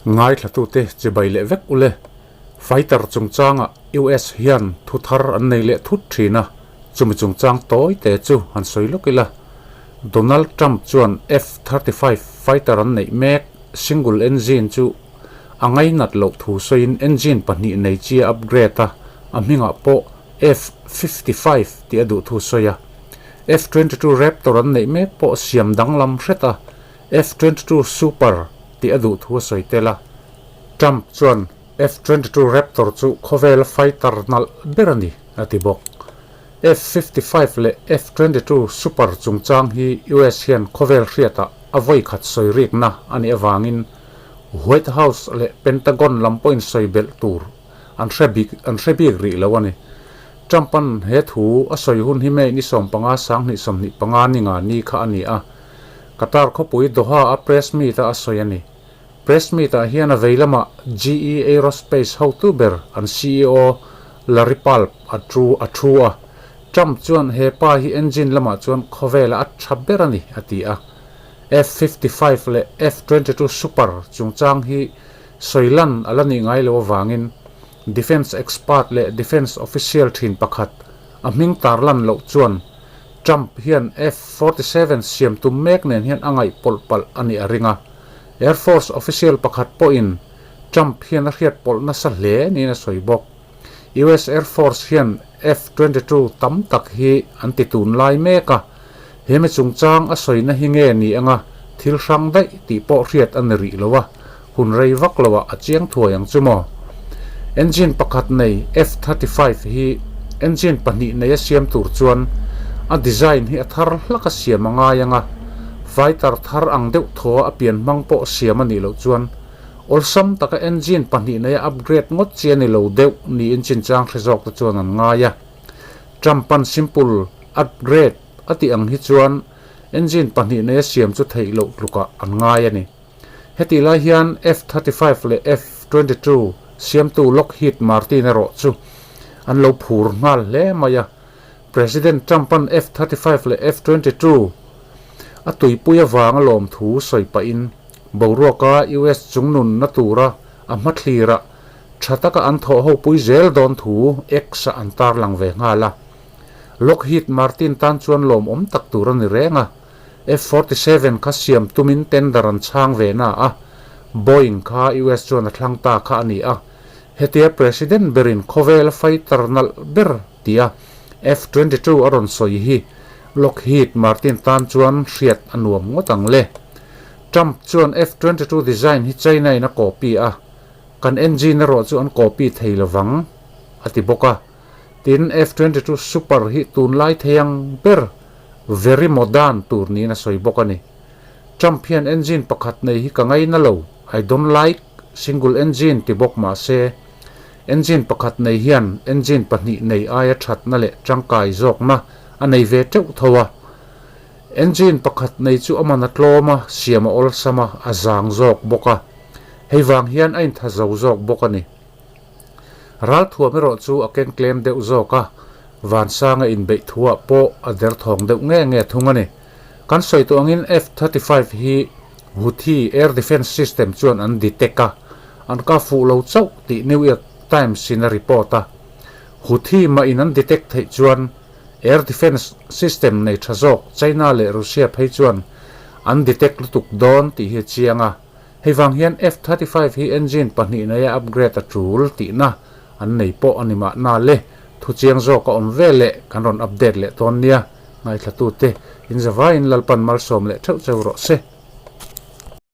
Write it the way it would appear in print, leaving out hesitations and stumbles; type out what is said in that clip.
Ngaithlatute chibai leh vek ule. Fighter chungchangah US hian thu thar an nei leh thut thin a, chumi chungchang tawi te chu han sawi lawk ila. Donald Trump chuan F-35 fighter an neih mek single engine chu a ngainat loh thu sawiin engine pahnih nei chi a upgrade a, a hmingah pawh F-55 tih a duh thu sawi a. F-22 Raptor an neih mek pawh siam danglam hret a, F-22 Super tih a duh thu a sawi tel a. Trump chuan F-22 Raptor chu khawvela fighter nalh ber a ni, a ti bawk. F-55 leh F-22 Super chungchang hi US hian khawvel hriatah a vawi khat sawi rikna a nih avangin White House leh Pentagon lam pawhin sawi belh tur an hre bik an hre bik rih lo a ni. Trump-a'n he thu a sawi hun hi May ni 15 2025 ninga ni kha a ni a, Qatar khawpui Doha-a press meet-a a sawi a ni. Press meet-ah hian a vei lamah GE Aerospace hotu ber an CEO Larry Palp a thu a thu a. Trump chuan he pa hi engine lamah chuan khawvela a tha ber a ni a ti a. F-55 leh F-22 Super chungchang hi sawi lan a la nih ngai lo avangin defence expert leh defence official thin pakhat a hming tarlan loh chuan Trump hian F-47 siam tum mek nen hian a ngaih pawlh palh a nih a ring a. Air Force official pakhat pawhin Trump hian a hriat pawlh nasa hle niin a sawi bawk. US Air Force hian F-22 tam tak hi an ti tun lai mek a, he mi chungchang a sawina hi nge ni anga thil hrang daih tih pawh hriat a ni rih lo a, hun rei vak loah a chiang thuai ang chu maw? Engine pakhat nei F-35 hi engine pahnih nei a siam tur chuan a design hi a thar hlak a siam a ngai ang a, fighter thar ang deuh thaw a pian hmang pawh siam a nih loh chuan awlsam taka engine pahnih nei a upgrade ngawt chi a ni lo deuh niin chinchang hre zawk te chuan an ngai a. Trump-a'n simple upgrade a tih ang hi chuan engine pahnih nei a siam chu theih loh tlukah an ngai a ni. Hetih lai hian F-35 leh F-22 siamtu Lockheed Martin erawh chu an lo phur nghal hle mai a. President Trump-a'n F-35 leh F-22 a tuipui avanga lawmthu sawi pahin boruaka US chungnunna tura a hmathlirah tha taka an thawh hopui zel dawn thu X-ah an tarlang ve nghal a. Lockheed Martin tan chuan lawmawm tak tur a ni reng a. F-47 kha siam tumin tender an chhang ve na a, Boeing kha US chuan a thlang ta kha a ni a. Hetia President berin khawvela fighter nalh ber tia F-22 a rawn sawi hi Lockheed Martin tan chuan hriat a nuam ngawt ang le. Trump chuan F-22 design hi China in a copy a, kan engine erawh chu an copy thei lovang a ti bawk a. Tin, F-22 Super hi tunlai thei ang ber very modern tur niin a sawi bawk a ni. Trump hian engine pakhat nei hi ka ngaina lo, I don't like single engine ti bawk mah se, engine pakhat nei hian engine pahnih nei aia thatna leh tangkai zawkna a nei ve teuh tho a. Engine pakhat nei chu a man a tlawm a, siam a awlsam a, a zang zawk bawk a. Hei vang hian a intha zo zawk bawk a ni. Ralthuam erawh chu a keng tlem deuh zawk a, Vansanga inbeih thuah pawh a derthawng deuh nge nge thung a ni. Kan sawi tawh angin F-35 hi Houthi air defence system chuan an detect a, an ka fuh lo chauh tih New York Times in a report a. Houthi mah in an detect theih chuan air defence system nei tha zawk China leh Russia phei chuan an detect lutuk dawn tih hi a chiang a. Hei vang hian F-35 hi engine pahnih neia upgrade a tul tihna an nei pawh a ni mahna le. Thu chiang zawk a awm ve leh kan rawn update leh tawn nia. Ngaithlatute, in zavaiin Lalpan malsawm leh theuh cheu rawh se.